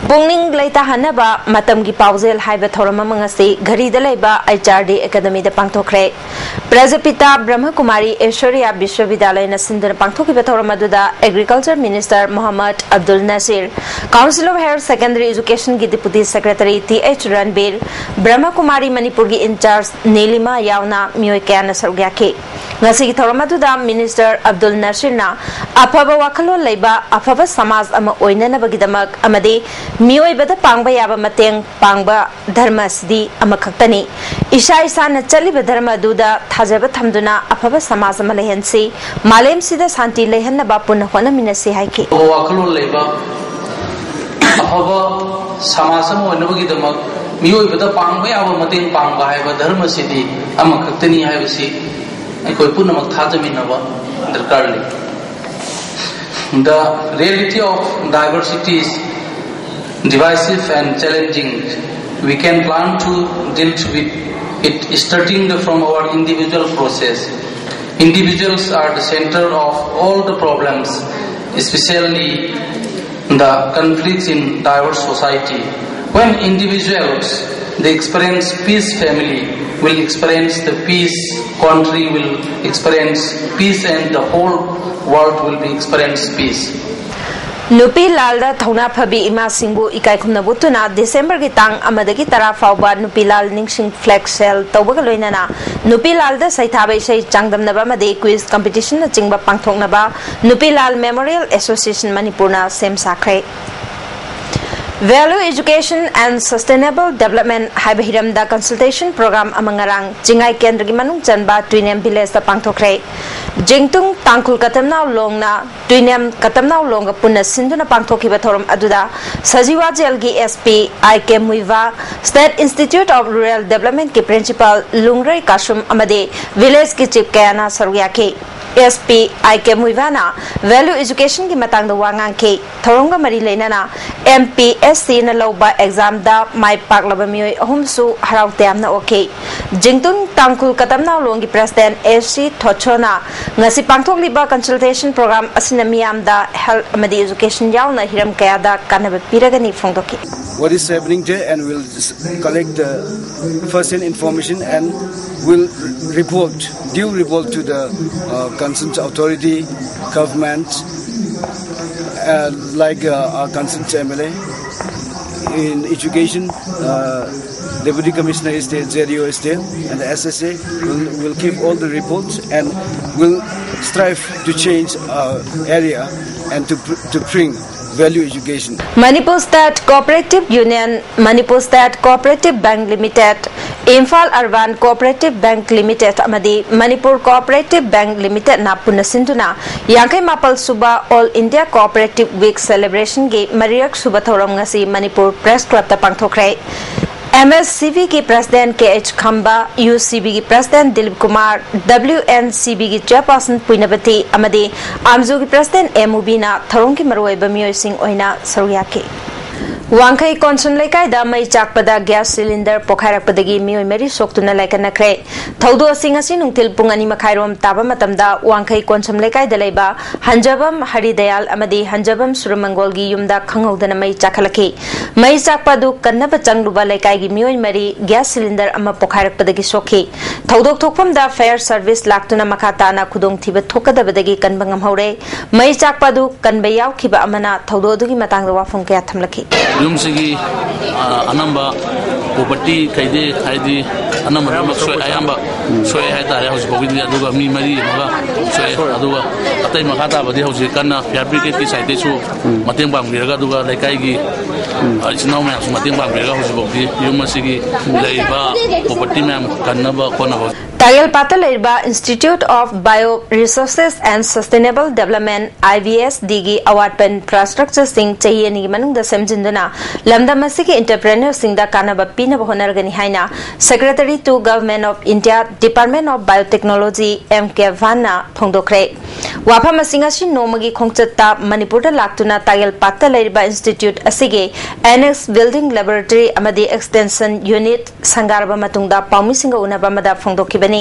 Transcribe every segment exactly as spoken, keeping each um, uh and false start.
ꯄꯨꯛꯅꯤꯡ ꯂꯩꯇꯥꯍꯟꯅꯕ ꯃꯇꯝꯒꯤ ꯄꯥꯎꯖꯦꯜ ꯍꯥꯏꯕ ꯊꯧꯔꯝ ꯑꯃ ꯉꯁꯤ ꯘꯔꯤꯗ ꯂꯩꯕ ꯑꯩꯆ ꯑꯥꯔ ꯗꯤ ꯑꯦꯀꯥꯗꯃꯤꯗ ꯄꯥꯡꯊꯣꯛꯈ꯭ꯔꯦ꯫ ꯄ꯭ꯔꯖꯥꯄꯤꯇꯥ ꯕ꯭ꯔꯍ꯭ꯃꯀꯨꯃꯥꯔꯤ ꯑꯦꯁꯣꯔꯤꯌꯥ ꯕꯤꯁ꯭ꯋꯕꯤꯗ꯭ꯌꯥꯂꯌꯅ ꯁꯤꯟꯗꯨꯅ ꯄꯥꯡꯊꯣꯛꯈꯤꯕ ꯊꯧꯔꯝ ꯑꯗꯨꯗ Agriculture Minister Mohammad Abdul Nasir, Council of Higher Secondary Education ꯒꯤ Deputy Secretary T H Ranbir, Brahmakumari ꯃꯅꯤꯄꯨꯔꯒꯤ in charge ꯅꯤꯂꯤꯃꯥ ꯌꯥꯎꯅ ꯃꯤꯑꯣꯏ ꯀꯌꯥꯅ ꯁꯔꯨꯛ ꯌꯥꯈꯤ꯫ ꯉꯁꯤꯒꯤ ꯊꯧꯔꯝ ꯑꯗꯨꯗ Minister ꯑꯕꯗꯨꯜ ꯅꯁꯤꯔꯅ ꯑꯐꯕ ꯋꯥꯈꯜꯂꯣꯟ ꯂꯩꯕ ꯑꯐꯕ ꯁꯃꯥꯖ ꯑꯃ ꯑꯣꯏꯅꯅꯕꯒꯤꯗꯃꯛ ꯑꯃꯗꯤ ꯃꯤꯑꯣꯏꯕꯗ ꯄꯥꯡꯕ ꯌꯥꯕ ꯃꯇꯦꯡ ꯄꯥꯡꯕ ꯙꯔꯃ ꯑꯁꯤꯗꯤ ꯑꯃꯈꯛꯇꯅꯤ꯫ ꯏꯁꯥ ꯏꯁꯥꯅ ꯆꯠꯂꯤꯕ ꯙꯔꯃ ꯑꯗꯨꯗ ꯊꯥꯖꯕ ꯊꯝꯗꯨꯅ ꯑꯐꯕ ꯁꯃꯥꯖ ꯑꯃ ꯂꯩꯍꯟꯁꯤ꯫ ꯃꯥꯂꯦꯝꯁꯤꯗ ꯁꯥꯟꯇꯤ ꯂꯩꯍꯟꯅꯕ ꯄꯨꯟꯅ ꯍꯣꯠꯅꯃꯤꯟꯅꯁꯤ ꯍꯥꯏꯈꯤ꯫ ꯑꯐꯕ ꯋꯥꯈꯜꯂꯣꯟ ꯂꯩꯕ ꯑꯐꯕ ꯁꯃꯥꯖ ꯑꯃ ꯑꯣꯏꯅꯕꯒꯤꯗꯃꯛ ꯃꯤꯑꯣꯏꯕꯗ ꯄꯥꯡꯕ ꯌꯥꯕ ꯃꯇꯦꯡ ꯄꯥꯡꯕ ꯍꯥꯏꯕ ꯙꯔꯃꯁꯤꯗꯤ ꯑꯃꯈꯛꯇꯅꯤ ꯍꯥꯏꯕꯁꯤ ꯑꯩꯈꯣꯏ ꯄꯨꯝꯅꯃꯛ ꯊꯥꯖꯃꯤꯟꯅꯕ ꯗꯔꯀꯥꯔ ꯂꯩ꯫ The reality of diversity is divisive and challenging. We can plan to deal with it starting the, from our individual process. Individuals are the center of all the problems, especially the conflicts in diverse society. When individuals they experience peace, family will experience the peace, country will experience peace, and the whole world will be experience peace. ꯅꯨꯄꯤ ꯂꯥꯜꯗ ꯊꯧꯅꯥ ꯐꯕꯤ ꯏꯃꯥꯁꯤꯡꯕꯨ ꯏꯀꯥꯏ ꯈꯨꯝꯅꯕ ꯎꯠꯇꯨꯅ ꯗꯤꯁꯦꯝꯕꯔꯒꯤ ꯇꯥꯡ ꯑꯃꯗꯒꯤ ꯇꯔꯥ ꯐꯥꯎꯕ ꯅꯨꯄꯤ ꯂꯥꯜ ꯅꯤꯡꯁꯤꯡ flag sale ꯇꯧꯕꯒ ꯂꯣꯏꯅꯅ ꯅꯨꯄꯤ ꯂꯥꯜꯗ ꯁꯩꯊꯥꯕ ꯏꯁꯩ ꯆꯥꯡꯗꯝꯅꯕ ꯑꯃꯗꯤ quiz competitionꯅꯆꯤꯡꯕ ꯄꯥꯡꯊꯣꯛꯅꯕ ꯅꯨꯄꯤ ꯂꯥꯜ Memorial Association ꯃꯅꯤꯄꯨꯔꯅ ꯁꯦꯝ ꯁꯥꯈ꯭ꯔꯦ꯫ Value Education and Sustainable Development ꯍꯥꯏꯕ ꯍꯤꯔꯝꯗ consultation program ꯑꯃ ꯉꯔꯥꯡ ꯆꯤꯡꯉꯥꯏ ꯀꯦꯟꯗ꯭ꯔꯒꯤ ꯃꯅꯨꯡ ꯆꯟꯕ ꯇꯨꯏꯅꯦꯝ villageꯇ ꯄꯥꯡꯊꯣꯛꯈ꯭ꯔꯦ꯫ ꯖꯦꯡꯇꯨꯡ ꯇꯥꯡꯈꯨꯜ ꯀꯇꯝꯅꯥꯎ ꯂꯣꯡꯅ ꯇꯨꯏꯅꯦꯝ ꯀꯇꯝꯅꯥꯎ ꯂꯣꯡꯒ ꯄꯨꯟꯅ ꯁꯤꯟꯗꯨꯅ ꯄꯥꯡꯊꯣꯛꯈꯤꯕ ꯊꯧꯔꯝ ꯑꯗꯨꯗ Sajiwa ꯖꯦꯜꯒꯤ S P I K Muivah, State Institute of Rural Developmentꯀꯤ principal ꯂꯨꯡꯔꯩ ꯀꯥꯁꯨꯝ ꯑꯃꯗꯤ villageꯀꯤ chief ꯀꯌꯥꯅ ꯁꯔꯨꯛ ꯌꯥꯈꯤ꯫ S P I K ꯃꯨꯏꯚꯥꯅ value educationꯒꯤ ꯃꯇꯥꯡꯗ ꯋꯥ ꯉꯥꯡꯈꯤ꯫ ꯊꯧꯔꯝꯒ ꯃꯔꯤ ꯂꯩꯅꯅ ꯑꯦꯝ ꯄꯤ ꯑꯦꯁ ꯁꯤꯅ ꯂꯧꯕ ꯑꯦꯛꯖꯥꯝꯗ ꯃꯥꯏ ꯄꯥꯛꯂꯕ ꯃꯤꯑꯣꯏ ꯑꯍꯨꯝꯁꯨ ꯍꯔꯥꯎ ꯇꯌꯥꯝꯅ ꯑꯣꯛꯈꯤ꯫ ꯖꯤꯡꯇꯨꯟ ꯇꯥꯡꯈꯨꯜ ꯀꯇꯝꯅꯥꯎ ꯂꯣꯡꯒꯤ ꯄ꯭ꯔꯦꯁꯤꯗꯦꯟ ꯑꯦ ꯁꯤ ꯊꯣꯠꯁꯣꯅ ꯉꯁꯤ ꯄꯥꯡꯊꯣꯛꯂꯤꯕ ꯀꯟꯁꯜꯇꯦꯁꯟ ꯄ꯭ꯔꯣꯒ꯭ꯔꯥꯝ ꯑꯁꯤꯅ ꯃꯤꯌꯥꯝꯗ ꯍꯦꯜꯊ ꯑꯃꯗꯤ ꯑꯦꯖꯨꯀꯦꯁꯟ ꯌꯥꯎꯅ ꯍꯤꯔꯝ ꯀꯌꯥꯗ ꯀꯥꯟꯅꯕ ꯄꯤꯔꯒꯅꯤ ꯐꯣꯡꯗꯣꯛꯈꯤ꯫ What is happening there, and we'll s- collect the first-hand information and will report, due report to the uh, concerned authority, government, uh, like uh, our concerned M L A. In education, uh, Deputy Commissioner is there, Z D O is there, and the S S A will, will give all the reports and will strive to change our area and to, pr- to bring value education. Manipur State Cooperative Union, Manipur State Cooperative Bank Limited, Imphal Urban Cooperative Bank Limited ꯑꯃꯗꯤ Manipur Cooperative Bank Limitedꯅ ꯄꯨꯟꯅ ꯁꯤꯟꯗꯨꯅ ꯌꯥꯡꯈꯩ ꯃꯥꯄꯜ ꯁꯨꯕ All India Cooperative Week Celebrationꯒꯤ ꯃꯔꯤꯔꯛ ꯁꯨꯕ ꯊꯧꯔꯝ ꯉꯁꯤ ꯃꯅꯤꯄꯨꯔ ꯄ꯭ꯔꯦꯁ ꯀ꯭ꯂꯕꯇ ꯄꯥꯡꯊꯣꯛꯈ꯭ꯔꯦ꯫ ꯑꯦꯝ ꯑꯦꯁ ꯁꯤ ꯕꯤꯒꯤ president K H Khamba, U C ꯕꯤꯒꯤ president Dilip Kumar, W N C ꯕꯤꯒꯤ ꯆꯦꯌꯔꯄꯥꯔꯁꯟ ꯄꯨꯏꯅꯕꯇꯤ ꯑꯃꯗꯤ ꯑꯥꯝꯖꯨꯒꯤ ꯄ꯭ꯔꯦꯁꯤꯗꯦꯟ ꯑꯦ ꯃꯨꯕꯤꯅ ꯊꯧꯔꯝꯒꯤ ꯃꯔꯨꯑꯣꯏꯕ ꯃꯤꯑꯣꯏꯁꯤꯡ ꯑꯣꯏꯅ ꯁꯔꯨꯛ ꯌꯥꯈꯤ꯫ ꯋꯥꯡꯈꯩ ꯀꯣꯟꯁꯝ ꯂꯩꯀꯥꯏꯗ ꯃꯩ ꯆꯥꯛꯄꯗ ꯒ꯭ꯌꯥꯁ ꯁꯤꯂꯤꯟꯗꯔ ꯄꯣꯈꯥꯏꯔꯛꯄꯗꯒꯤ ꯃꯤꯑꯣꯏ ꯃꯔꯤ ꯁꯣꯛꯇꯨꯅ ꯂꯥꯏꯀꯠꯅꯈ꯭ꯔꯦ꯫ ꯊꯧꯗꯣꯛ ꯑꯁꯤ ꯉꯁꯤ ꯅꯨꯡꯊꯤꯜ ꯄꯨꯡ ꯑꯅꯤ ꯃꯈꯥꯏꯔꯣꯝ ꯇꯥꯕ ꯃꯇꯝꯗ ꯋꯥꯡꯈꯩ ꯀꯣꯟꯁꯝ ꯂꯩꯀꯥꯏꯗ ꯂꯩꯕ ꯍꯟꯖꯕꯝ ꯍꯔꯤꯗꯌꯥꯜ ꯑꯃꯗꯤ ꯍꯟꯖꯕꯝ ꯁꯨꯔꯃꯪꯒꯣꯜꯒꯤ ꯌꯨꯝꯗ ꯈꯪꯍꯧꯗꯅ ꯃꯩ ꯆꯥꯛꯈꯠꯂꯛꯈꯤ꯫ ꯃꯩ ꯆꯥꯛꯄ ꯑꯗꯨ ꯀꯟꯅꯕ ꯆꯪꯂꯨꯕ ꯂꯩꯀꯥꯏꯒꯤ ꯃꯤꯑꯣꯏ ꯃꯔꯤ ꯒ꯭ꯌꯥꯁ ꯁꯤꯂꯤꯟꯗꯔ ꯑꯃ ꯄꯣꯈꯥꯏꯔꯛꯄꯗꯒꯤ ꯁꯣꯛꯈꯤ꯫ ꯊꯧꯗꯣꯛ ꯊꯣꯛꯐꯝꯗ ꯐꯥꯌꯔ ꯁꯔꯚꯤꯁ ꯂꯥꯛꯇꯨꯅ ꯃꯈꯥ ꯇꯥꯅ ꯈꯨꯗꯣꯡꯊꯤꯕ ꯊꯣꯛꯀꯗꯕꯗꯒꯤ ꯀꯟꯕ ꯉꯝꯍꯧꯔꯦ꯫ ꯃꯩ ꯆꯥꯛꯄ ꯑꯗꯨ ꯀꯟꯕ ꯌꯥꯎꯈꯤꯕ ꯑꯃꯅ ꯊꯧꯗꯣꯛ ꯑꯗꯨꯒꯤ ꯃꯇꯥꯡꯗ ꯋꯥꯐꯝ ꯀꯌꯥ ꯊꯝꯂꯛꯈꯤ꯫ ꯌꯨꯝꯁꯤꯒꯤ ꯑ, ꯑꯅꯝꯕ ꯄ꯭ꯔꯣꯄꯔꯇꯤ ꯈꯩꯗꯤ, ꯍꯥꯏꯗꯤ ꯑꯅꯝꯕ ꯂꯣꯏꯅꯃꯛ ꯁꯣꯛꯑꯦ, ꯑꯌꯥꯝꯕ ꯁꯣꯛꯑꯦ ꯍꯥꯏꯇꯥꯔꯦ ꯍꯧꯖꯤꯛ ꯐꯥꯎꯒꯤꯗꯤ꯫ ꯑꯗꯨꯒ ꯃꯤ ꯃꯔꯤ ꯑꯃꯒ ꯁꯣꯛꯑꯦ꯫ ꯑꯗꯨꯒ ꯑꯇꯩ ꯃꯈꯥ ꯇꯥꯕꯗꯤ ꯍꯧꯖꯤꯛ ꯀꯟꯅ ꯐꯤꯌꯔ ꯕ꯭ꯔꯤꯒꯦꯗꯀꯤ ꯁꯥꯏꯠꯇꯩꯁꯨ ꯃꯇꯦꯡ ꯄꯥꯡꯕꯤꯔꯒ, ꯑꯗꯨꯒ ꯂꯩꯀꯥꯏꯒꯤ ꯑ, ꯏꯆꯤꯟ ꯏꯅꯥꯎ ꯃꯌꯥꯝꯁꯨ ꯃꯇꯦꯡ ꯄꯥꯡꯕꯤꯔꯒ ꯍꯧꯖꯤꯛꯐꯥꯎꯗꯤ ꯌꯨꯝ ꯑꯁꯤꯒꯤ ꯂꯩꯔꯤꯕ ꯄ꯭ꯔꯣꯄꯔꯇꯤ ꯃꯌꯥꯝ ꯀꯟꯅꯕ ꯈꯣꯠꯅꯕ ꯇꯥꯒꯦꯜꯄꯥꯠꯇ ꯂꯩꯔꯤꯕ Institute of Bio Resources and Sustainable Development, IBSD ꯒꯤ ꯑꯋꯥꯠꯄ ꯏꯟꯐ꯭ꯔꯥꯁ꯭ꯇ꯭ꯔꯛꯆꯔꯁꯤꯡ ꯆꯍꯤ ꯑꯅꯤꯒꯤ ꯃꯅꯨꯡꯗ ꯁꯦꯝꯖꯤꯟꯗꯨꯅ ꯂꯝꯗꯝ ꯑꯁꯤꯒꯤ ꯏꯟꯇꯔꯄ꯭ꯔꯦꯅꯔꯁꯤꯡꯗ ꯀꯥꯟꯅꯕ ꯄꯤꯅꯕ ꯍꯣꯠꯅꯔꯒꯅꯤ ꯍꯥꯏꯅ Secretary to Government of India, Department of Biotechnology, M K Bhanna ꯐꯣꯡꯗꯣꯛꯈ꯭ꯔꯦ꯫ ꯋꯥꯐꯝ ꯑꯁꯤ ꯉꯁꯤ ꯅꯣꯡꯃꯒꯤ ꯈꯣꯡꯆꯠꯇ ꯃꯅꯤꯄꯨꯔꯗ ꯂꯥꯛꯇꯨꯅ ꯇꯥꯒꯦꯜꯄꯥꯠꯇ ꯂꯩꯔꯤꯕ institute ꯑꯁꯤꯒꯤ Annex Building, Laboratory ꯑꯃꯗꯤ Extension Unit ꯁꯪꯒꯥꯔꯕ ꯃꯇꯨꯡꯗ ꯄꯥꯎꯃꯤꯁꯤꯡꯒ ꯎꯅꯕ ꯑꯃꯗ ꯐꯣꯡꯗꯣꯛꯈꯤꯕꯅꯤ꯫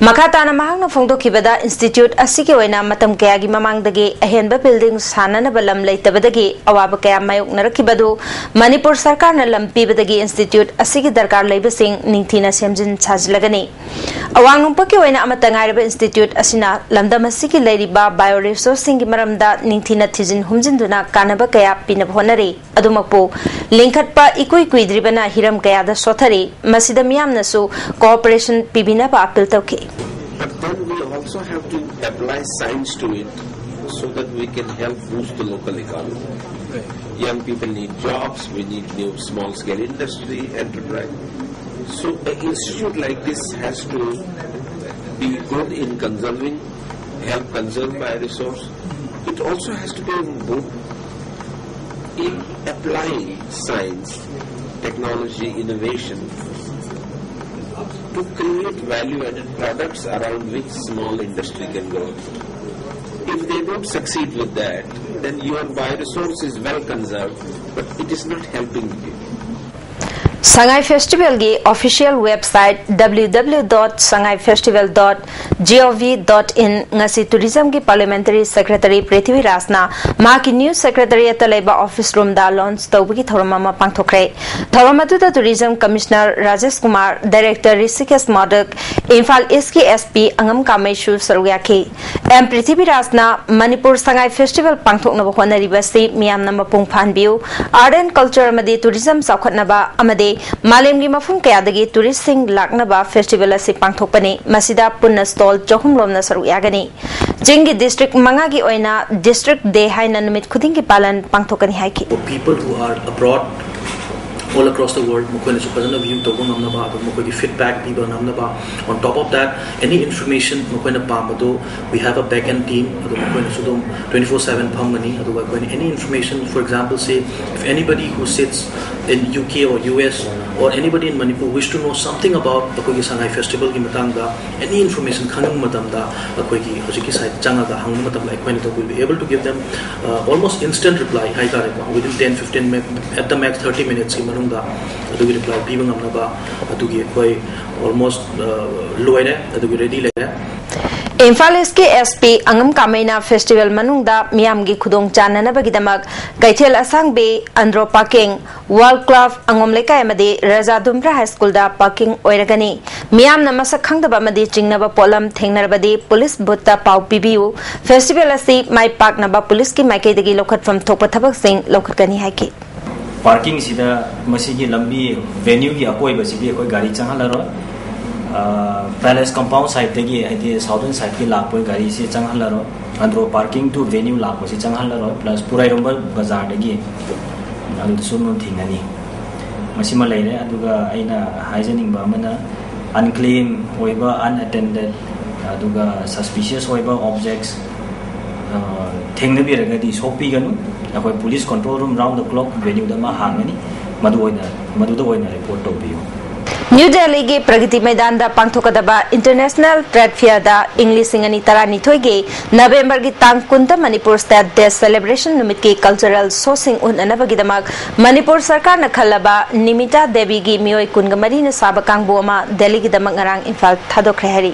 ꯃꯈꯥ ꯇꯥꯅ ꯃꯍꯥꯛꯅ ꯐꯣꯡꯗꯣꯛꯈꯤꯕꯗ, institute ꯑꯁꯤꯒꯤ ꯑꯣꯏꯅ ꯃꯇꯝ ꯀꯌꯥꯒꯤ ꯃꯃꯥꯡꯗꯒꯤ ꯑꯍꯦꯟꯕ building ꯁꯥꯟꯅꯅꯕ ꯂꯝ ꯂꯩꯇꯕꯗꯒꯤ ꯑꯋꯥꯕ ꯀꯌꯥ ꯃꯥꯌꯣꯛꯅꯔꯛꯈꯤꯕ ꯑꯗꯨ ꯃꯅꯤꯄꯨꯔ ꯁꯔꯀꯥꯔꯅ ꯂꯝ ꯄꯤꯕꯗꯒꯤ institute ꯑꯁꯤꯒꯤ ꯗꯔꯀꯥꯔ ꯂꯩꯕꯁꯤꯡ ꯅꯤꯡꯊꯤꯅ ꯁꯦꯝꯖꯤꯟ ꯁꯥꯖꯤꯜꯂꯒꯅꯤ꯫ ꯑꯋꯥꯡ ꯅꯣꯡꯄꯣꯛꯀꯤ ꯑꯣꯏꯅ ꯑꯃꯠꯇ ꯉꯥꯏꯔꯕ institute ꯑꯁꯤꯅ ꯂꯝꯗꯝ ꯑꯁꯤꯒꯤ ꯂꯩꯔꯤꯕ bioresourceꯁꯤꯡꯒꯤ ꯃꯔꯝꯗ ꯅꯤꯡꯊꯤꯅ ꯊꯤꯖꯤꯟ ꯍꯨꯝꯖꯤꯟꯗꯨꯅ ꯀꯥꯟꯅꯕ ꯀꯌꯥ ꯄꯤꯅꯕ ꯍꯣꯠꯅꯔꯤ꯫ ꯑꯗꯨꯃꯛꯄꯨ, ꯂꯤꯡꯈꯠꯄ ꯏꯀꯨꯏ ꯀꯨꯏꯗ꯭ꯔꯤꯕꯅ ꯍꯤꯔꯝ ꯀꯌꯥꯗ ꯁꯣꯠꯊꯔꯤ꯫ ꯃꯁꯤꯗ ꯃꯤꯌꯥꯝꯅꯁꯨ cooperation ꯄꯤꯕꯤꯅꯕ appeal ꯇꯧꯈꯤ꯫ But then we also have to apply science to it so that we can help boost the local economy. Young people need jobs, we need new small scale industry, enterprise. So an institute like this has to be good in conserving, help conserve bioresource. It also has to be good in applying science, technology, innovation to create value added products around which small industry can grow. If they don't succeed with that, then your bioresource is well conserved, but it is not helping the people. Sangai Festivalꯒꯤ official website W W W dot sangai festival dot gov dot in ꯉꯁꯤ tourismꯒꯤ parliamentary secretary ꯄ꯭ꯔꯤꯊꯤꯕꯤꯔꯥꯖꯅ ꯃꯍꯥꯛꯀꯤ new secretariatꯇ ꯂꯩꯕ office roomꯗ launch ꯇꯧꯕꯒꯤ ꯊꯧꯔꯝ ꯑꯃ ꯄꯥꯡꯊꯣꯛꯈ꯭ꯔꯦ꯫ ꯊꯧꯔꯝ ꯑꯗꯨꯗ tourism commissioner Rajesh Kumar, director Rishikesh ꯃꯣꯗꯛ, Imphal ꯏꯁꯀꯤ S P ꯑꯉꯝ ꯀꯥꯃꯩꯁꯨ ꯁꯔꯨꯛ ꯌꯥꯈꯤ꯫ ꯑꯦꯝ ꯄ꯭ꯔꯤꯊꯤꯕꯤꯔꯥꯖꯅ ꯃꯅꯤꯄꯨꯔ ꯁꯉꯥꯏ festival ꯄꯥꯡꯊꯣꯛꯅꯕ ꯍꯣꯠꯅꯔꯤꯕ ꯑꯁꯤ ꯃꯤꯌꯥꯝꯅ ꯃꯄꯨꯡ ꯐꯥꯍꯟꯕꯤꯌꯨ, art and culture ꯑꯃꯗꯤ tourism ꯆꯥꯎꯈꯠꯅꯕ ꯑꯃꯗꯤ ꯃꯥꯂꯦꯝꯒꯤ ꯃꯐꯝ ꯀꯌꯥꯗꯒꯤ touristꯁꯤꯡ ꯂꯥꯛꯅꯕ festival ꯑꯁꯤ ꯄꯥꯡꯊꯣꯛꯄꯅꯤ꯫ ꯃꯁꯤꯗ ꯄꯨꯟꯅ stall ꯆꯍꯨꯝ ꯔꯣꯝꯅ ꯁꯔꯨꯛ ꯌꯥꯒꯅꯤ꯫ ꯆꯤꯡꯒꯤ district ꯃꯉꯥꯒꯤ ꯑꯣꯏꯅ District Day ꯍꯥꯏꯅ ꯅꯨꯃꯤꯠ ꯈꯨꯗꯤꯡꯒꯤ ꯄꯥꯂꯟ ꯄꯥꯡꯊꯣꯛꯀꯅꯤ ꯍꯥꯏꯈꯤ꯫ For people who are abroad, all across the world ꯃꯈꯣꯏꯅꯁꯨ ꯐꯖꯅ view ꯇꯧꯕ ꯉꯝꯅꯕ, ꯑꯗꯨꯒ ꯃꯈꯣꯏꯒꯤ feedback ꯄꯤꯕ ꯉꯝꯅꯕ, on top of that, any information ꯃꯈꯣꯏꯅ ꯄꯥꯝꯕꯗꯨ, we have a back end team, ꯑꯗꯨ ꯃꯈꯣꯏꯅꯁꯨ ꯑꯗꯨꯝ twenty four seven ꯐꯝꯒꯅꯤ꯫ ꯑꯗꯨꯒ ꯑꯩꯈꯣꯏꯅ any information, for example, say, if anybody who sits in U K or U S or anybody in Manipur wish to know something about ꯑꯩꯈꯣꯏꯒꯤ ꯁꯉꯥꯏ ꯐꯦꯁꯇꯤꯚꯦꯜꯒꯤ ꯃꯇꯥꯡꯗ any information ꯈꯪꯅꯤꯡꯕ ꯃꯇꯝꯗ ꯑꯩꯈꯣꯏꯒꯤ ꯍꯧꯖꯤꯛꯀꯤ site ꯆꯪꯉꯒ ꯍꯪꯕ ꯃꯇꯝꯗ ꯑꯩꯈꯣꯏꯅ ꯑꯗꯨꯝ will be able to give them uh, almost instant reply ꯍꯥꯏꯇꯥꯔꯦꯀꯣ, within ten fifteen minutes, at the max thirty minutesꯀꯤ ꯃꯅꯨꯡꯗ ꯑꯗꯨꯒꯤ reply ꯄꯤꯕ ꯉꯝꯅꯕ ꯑꯗꯨꯒꯤ ꯑꯩꯈꯣꯏ almost uh, ꯂꯣꯏꯔꯦ, ꯑꯗꯨꯒꯤ ready ꯂꯩꯔꯦ꯫ ꯏꯝꯐꯥꯜ ꯏꯁꯀꯤ ꯑꯦꯁ ꯄꯤ ꯑꯉꯝ ꯀꯥꯃꯩꯅ ꯐꯦꯁꯇꯤꯚꯦꯜ ꯃꯅꯨꯡꯗ ꯃꯤꯌꯥꯝꯒꯤ ꯈꯨꯗꯣꯡ ꯆꯥꯅꯅꯕꯒꯤꯗꯃꯛ ꯀꯩꯊꯦꯜ ꯑꯁꯥꯡꯕꯤ, ꯑꯟꯗ꯭ꯔꯣ ꯄꯥꯔꯀꯤꯡ, ꯋꯥꯔꯜ ꯀ꯭ꯂꯕ ꯑꯉꯣꯝ ꯂꯩꯀꯥꯏ ꯑꯃꯗꯤ ꯔꯖꯥ ꯗꯨꯝꯕ꯭ꯔꯥ ꯍꯥꯏ ꯁ꯭ꯀꯨꯜꯗ ꯄꯥꯔꯀꯤꯡ ꯑꯣꯏꯔꯒꯅꯤ꯫ ꯃꯤꯌꯥꯝꯅ ꯃꯁꯛ ꯈꯪꯗꯕ ꯑꯃꯗꯤ ꯆꯤꯡꯅꯕ ꯄꯣꯠꯂꯝ ꯊꯦꯡꯅꯔꯕꯗꯤ ꯄꯨꯂꯤꯁ ꯕꯨꯠꯇ ꯄꯥꯎ ꯄꯤꯕꯤꯌꯨ꯫ ꯐꯦꯁꯇꯤꯚꯦꯜ ꯑꯁꯤ ꯃꯥꯏ ꯄꯥꯛꯅꯕ ꯄꯨꯂꯤꯁꯀꯤ ꯃꯥꯏꯀꯩꯗꯒꯤ ꯂꯧꯈꯠꯐꯝ ꯊꯣꯛꯄ ꯊꯕꯛꯁꯤꯡ ꯂꯧꯈꯠꯀꯅꯤ ꯍꯥꯏꯈꯤ꯫ ꯄꯥꯔꯀꯤꯡꯁꯤꯗ ꯃꯁꯤꯒꯤ ꯂꯝꯕꯤ venue ꯒꯤ ꯑꯀꯣꯏꯕꯁꯤꯗꯤ ꯑꯩꯈꯣꯏ ꯒꯥꯔꯤ ꯆꯪꯍꯜꯂꯔꯣꯏ꯫ Palace compound side ꯇꯒꯤ, ꯍꯥꯏꯗꯤ southern side ꯀꯤ ꯂꯥꯛꯄ ꯒꯥꯔꯤꯁꯤ ꯆꯪꯍꯜꯂꯔꯣꯏ꯫ ꯑꯟꯗ꯭ꯔꯣ parking to venue ꯂꯥꯛꯄꯁꯤ ꯆꯪꯍꯜꯂꯔꯣꯏ, plus ꯄꯨꯔꯩꯔꯣꯝꯕ ꯕꯖꯥꯔꯗꯒꯤ ꯑꯗꯨꯗꯁꯨ ꯑꯗꯨꯝ ꯊꯤꯡꯒꯅꯤ꯫ ꯃꯁꯤꯃ ꯂꯩꯔꯦ꯫ ꯑꯗꯨꯒ ꯑꯩꯅ ꯍꯥꯏꯖꯅꯤꯡꯕ ꯑꯃꯅ, unclaimed ꯑꯣꯏꯕ, unattended, ꯑꯗꯨꯒ suspicious ꯑꯣꯏꯕ objects ꯊꯦꯡꯅꯕꯤꯔꯒꯗꯤ ꯁꯣꯛꯄꯤꯒꯅꯨ꯫ ꯑꯩꯈꯣꯏ police control room round the clock venue ꯗ ꯑꯃ ꯍꯥꯡꯒꯅꯤ꯫ ꯃꯗꯨ ꯑꯣꯏꯅ, ꯃꯗꯨꯗ ꯑꯣꯏꯅ report ꯇꯧꯕꯤꯌꯨ꯫ ꯅ꯭ꯌꯨ ꯗꯦꯜꯂꯤꯒꯤ ꯄ꯭ꯔꯒꯇꯤ ꯃꯩꯗꯥꯟꯗ ꯄꯥꯡꯊꯣꯛꯀꯗꯕ International Trade Fair ꯗ ꯏꯪ ꯂꯤꯁꯤꯡ ꯑꯅꯤ ꯇꯔꯥꯅꯤꯊꯣꯏꯒꯤ ꯅꯕꯦꯝꯕꯔꯒꯤ ꯇꯥꯡ ꯀꯨꯟꯗ ꯃꯅꯤꯄꯨꯔ State Day celebration ꯅꯨꯃꯤꯠꯀꯤ cultural show ꯁꯤꯡ ꯎꯠꯅꯅꯕꯒꯤꯗꯃꯛ ꯃꯅꯤꯄꯨꯔ ꯁꯔꯀꯥꯔꯅ ꯈꯜꯂꯕ ꯅꯤꯃꯤꯇꯥ ꯗꯦꯕꯤꯒꯤ ꯃꯤꯑꯣꯏ ꯀꯨꯟꯒ ꯃꯔꯤꯅ ꯁꯥꯕ ꯀꯥꯡꯕꯨ ꯑꯃ ꯗꯦꯜꯂꯤꯒꯤꯗꯃꯛ ꯉꯔꯥꯡ ꯏꯝꯐꯥꯜ ꯊꯥꯗꯣꯛꯈ꯭ꯔꯦ ꯍꯥꯏꯔꯤ꯫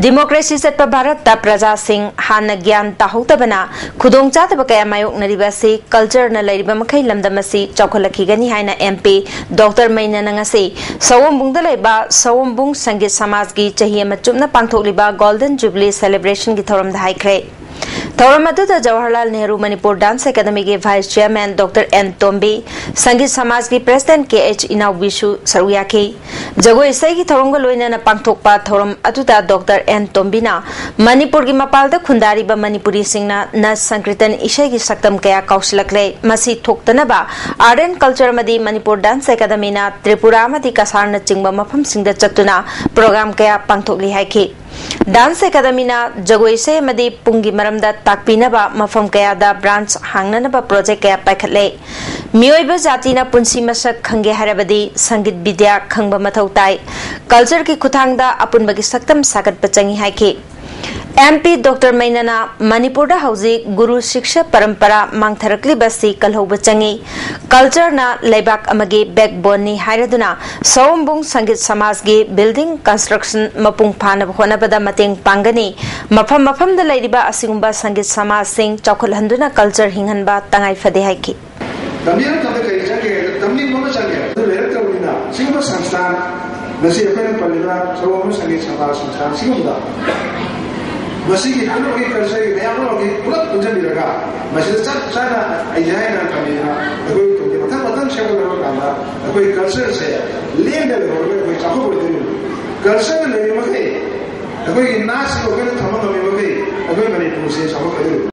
ꯗꯤꯃꯣꯀ꯭ꯔꯦꯁꯤ ꯆꯠꯄ ꯚꯥꯔꯠꯇ ꯄ꯭ꯔꯖꯥꯁꯤꯡ ꯍꯥꯟꯅ ꯒ꯭ꯌꯥꯟ ꯇꯥꯍꯧꯗꯕꯅ ꯈꯨꯗꯣꯡꯆꯥꯗꯕ ꯀꯌꯥ ꯃꯥꯌꯣꯛꯅꯔꯤꯕ ꯑꯁꯤ culture ꯅ ꯂꯩꯔꯤꯕ ꯃꯈꯩ ꯂꯝꯗꯝ ꯑꯁꯤ ꯆꯥꯎꯈꯠꯂꯛꯈꯤꯒꯅꯤ ꯍꯥꯏꯅ M P Doctor ꯃꯩꯅꯅ ꯉꯁꯤ ꯁꯑꯣꯝꯕꯨꯡꯗ ꯂꯩꯕ ꯁꯑꯣꯝꯕꯨꯡ ꯁꯪꯒꯤꯠ ꯁꯃꯥꯖꯒꯤ ꯆꯍꯤ ꯑꯃ ꯆꯨꯞꯅ ꯄꯥꯡꯊꯣꯛꯂꯤꯕ Golden Jubilee celebration ꯒꯤ ꯊꯧꯔꯝꯗ ꯍꯥꯏꯈ꯭ꯔꯦ꯫ ꯊꯧꯔꯝ ꯑꯗꯨꯗ ꯖꯋꯥꯍꯔꯂꯥꯜ ꯅꯦꯍꯔꯨ ꯃꯅꯤꯄꯨꯔ ꯗꯥꯟꯁ ꯑꯦꯀꯥꯗꯃꯤꯒꯤ vice chairman doctor N Tombi, Sangeet ꯁꯃꯥꯖꯀꯤ ꯄ꯭ꯔꯦꯁꯤꯗꯦꯟꯠ ꯀꯦ ꯑꯩꯆ ꯏꯅꯥꯎꯕꯤꯁꯨ ꯁꯔꯨꯛ ꯌꯥꯈꯤ꯫ ꯖꯒꯣꯏ ꯏꯁꯩꯒꯤ ꯊꯧꯔꯝꯒ ꯂꯣꯏꯅꯅ ꯄꯥꯡꯊꯣꯛꯄ ꯊꯧꯔꯝ ꯑꯗꯨꯗ ꯗꯣꯛꯇꯔ ꯑꯦꯟ ꯇꯣꯝꯕꯤꯅ ꯃꯅꯤꯄꯨꯔꯒꯤ ꯃꯄꯥꯜꯗ ꯈꯨꯟꯗꯥꯔꯤꯕ ꯃꯅꯤꯄꯨꯔꯤꯁꯤꯡꯅ ꯅꯥꯠ ꯁꯪꯀꯤꯔꯇꯟ ꯏꯁꯩꯒꯤ ꯁꯛꯇꯝ ꯀꯌꯥ ꯀꯥꯎꯁꯤꯜꯂꯛꯂꯦ, ꯃꯁꯤ ꯊꯣꯛꯇꯅꯕ ꯑꯥꯔꯠ ꯑꯦꯟ ꯀꯜꯆꯔ ꯑꯃꯗꯤ ꯃꯅꯤꯄꯨꯔ ꯗꯥꯟꯁ ꯑꯦꯀꯥꯗꯃꯤꯅ ꯇ꯭ꯔꯤꯄꯨꯔꯥ ꯑꯃꯗꯤ ꯀꯁꯥꯔꯅꯆꯤꯡꯕ ꯃꯐꯝꯁꯤꯡꯗ ꯆꯠꯇꯨꯅ ꯄ꯭ꯔꯣꯒ꯭ꯔꯥꯝ ꯀꯌꯥ ꯄꯥꯡꯊꯣꯛꯂꯤ ꯍꯥꯏꯈꯤ꯫ ꯗꯥꯟꯁ ꯑꯦꯀꯥꯗꯃꯤꯅ ꯖꯒꯣꯏ ꯏꯁꯩ ꯑꯃꯗꯤ ꯄꯨꯡꯒꯤ ꯃꯔꯝꯗ ꯇꯥꯛꯄꯤꯅꯕ ꯃꯐꯝ ꯀꯌꯥꯗ ꯕ꯭ꯔꯥꯟꯆ ꯍꯥꯡꯅꯅꯕ ꯄ꯭ꯔꯣꯖꯦꯛ ꯀꯌꯥ ꯄꯥꯏꯈꯠꯂꯦ꯫ ꯃꯤꯑꯣꯏꯕ ꯖꯥꯇꯤꯅ ꯄꯨꯟꯁꯤ ꯃꯁꯛ ꯈꯪꯒꯦ ꯍꯥꯏꯔꯕꯗꯤ ꯁꯪꯒꯤꯠ ꯕꯤꯗ꯭ꯌꯥ ꯈꯪꯕ ꯃꯊꯧ ꯇꯥꯏ꯫ ꯀꯜꯆꯔꯒꯤ ꯈꯨꯠꯊꯥꯡꯗ ꯑꯄꯨꯟꯕꯒꯤ ꯁꯛꯇꯝ ꯁꯥꯒꯠꯄ ꯆꯪꯏ ꯍꯥꯏꯈꯤ꯫ ꯑꯦꯝ ꯄꯤ ꯗꯣꯛꯇꯔ ꯃꯩꯅꯥꯅ ꯃꯅꯤꯄꯨꯔꯗ ꯍꯧꯖꯤꯛ ꯒꯨꯔꯨ ꯁꯤꯛꯁ ꯄꯔꯝꯄꯔꯥ ꯃꯥꯡꯊꯔꯛꯂꯤꯕꯁꯤ ꯀꯜꯍꯧꯕ ꯆꯪꯏ꯫ ꯀꯜꯆꯔꯅ ꯂꯩꯕꯥꯛ ꯑꯃꯒꯤ ꯕꯦꯛꯕꯣꯟꯅꯤ ꯍꯥꯏꯔꯗꯨꯅ ꯁꯑꯣꯝꯕꯨꯡ ꯁꯪꯒꯤꯠ ꯁꯃꯥꯖꯒꯤ ꯕꯤꯜꯗꯤꯡ ꯀꯟꯁꯇ꯭ꯔꯛꯁꯟ ꯃꯄꯨꯡ ꯐꯥꯅꯕ ꯍꯣꯠꯅꯕꯗ ꯃꯇꯦꯡ ꯄꯥꯡꯒꯅꯤ꯫ ꯃꯐꯝ ꯃꯐꯝꯗ ꯂꯩꯔꯤꯕ ꯑꯁꯤꯒꯨꯝꯕ ꯁꯪꯒꯤꯠ ꯁꯃꯥꯖꯁꯤꯡ ꯆꯥꯎꯈꯠꯍꯟꯗꯨꯅ ꯀꯜꯆꯔ ꯍꯤꯡꯍꯟꯕ ꯇꯉꯥꯏ ꯐꯗꯦ ꯍꯥꯏꯈꯤ꯫ ꯇꯝꯕꯤꯔꯛꯇꯕꯗ ꯀꯔꯤ ꯆꯪꯒꯦ ꯍꯥꯏꯕꯗ ꯇꯝꯅꯤꯡꯕ ꯑꯃ ꯆꯪꯉꯦ꯫ ꯑꯗꯨ ꯂꯩꯔꯛꯇꯕꯅꯤꯅ ꯁꯤꯒꯨꯝꯕ ꯁꯪꯁꯊꯥꯟ, ꯉꯁꯤ ꯑꯩꯈꯣꯏꯅ ꯄꯜꯂꯤꯕ ꯁꯑꯣꯝꯕꯨꯡ ꯁꯪꯒꯤꯠ ꯁꯃꯥꯖ ꯁꯪꯁꯊꯥꯟ ꯁꯤꯒꯨꯝꯕꯗ ꯃꯁꯤꯒꯤ ꯄꯨꯝꯅꯃꯛꯀꯤ ꯀꯜꯆꯔꯒꯤ ꯃꯌꯥꯝ ꯄꯨꯝꯅꯃꯛꯀꯤ ꯄꯨꯂꯞ ꯄꯨꯟꯁꯤꯟꯕꯤꯔꯒ ꯃꯁꯤꯗ ꯆꯞ ꯆꯥꯅ ꯑꯩꯗꯤꯌꯥ ꯍꯥꯏꯅ ꯊꯝꯕꯤꯗꯨꯅ ꯑꯩꯈꯣꯏ ꯇꯨꯡꯒꯤ ꯃꯊꯪ ꯃꯊꯪ ꯁꯦꯝꯒꯠꯂꯛꯄ ꯀꯥꯟꯗ ꯑꯩꯈꯣꯏ ꯀꯜꯆꯔꯁꯦ ꯂꯦꯡꯗꯅ ꯂꯩꯍꯧꯔꯒ ꯑꯩꯈꯣꯏ ꯆꯥꯎꯈꯠꯂꯣꯏꯗꯣꯏꯅꯤ꯫ ꯀꯜꯆꯔ ꯂꯩꯔꯤꯃꯈꯩ, ꯑꯩꯈꯣꯏꯒꯤ ꯅꯥꯠꯁꯤꯕꯨ ꯑꯩꯈꯣꯏꯅ ꯊꯝꯕ ꯉꯝꯃꯤꯃꯈꯩ ꯑꯩꯈꯣꯏ ꯃꯅꯤꯄꯨꯔꯁꯦ ꯆꯥꯎꯈꯠꯀꯗꯣꯏꯅꯤ꯫